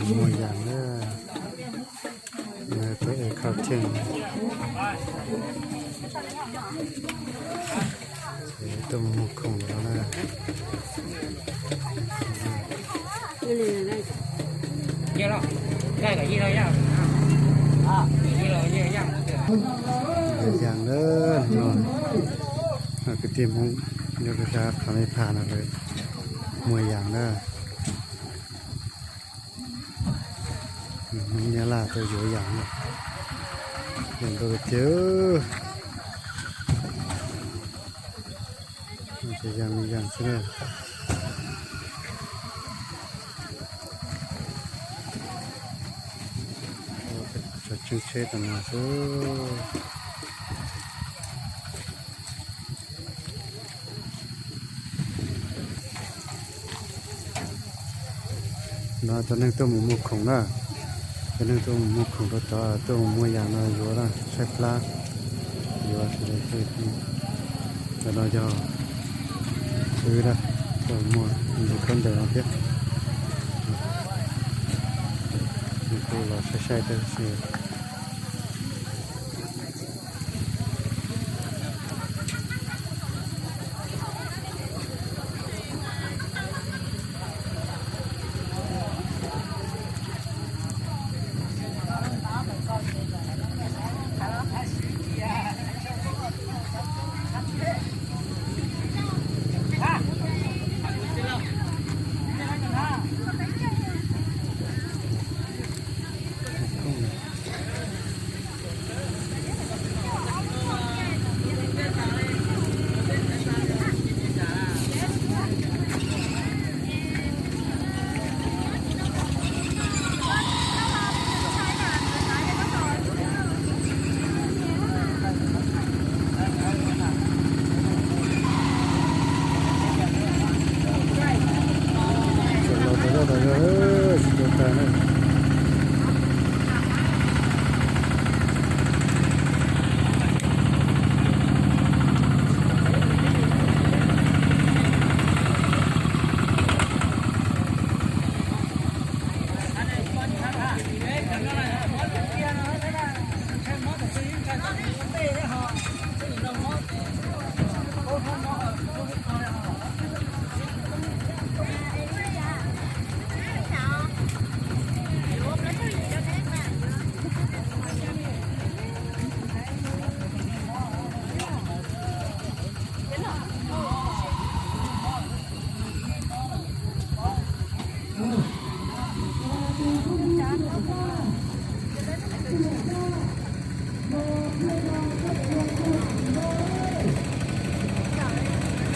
Muag yas na, peb ev khau thiaj tuaj mus muag khoom no na. Yas na, no kwv tij Hmoob nyob rau sab qhov me phaj no lawv muag yas na. Hmoob Nyab Laj tuaj yuav yas na, yas ntau tiag tiag. Ces yas me yas xwb na. Tseem tsheej tsheb tam no xwb. No cov neeg tuaj mus muag khoom na, cov neeg tuaj mus muag khoom rau cov tuaj mus muag yas no yuav na, tshaib plab yuav. Cov no yog wb na, tuaj muag ntsis khaub ncaws no thiab. Nws kuj los sai sai tau si.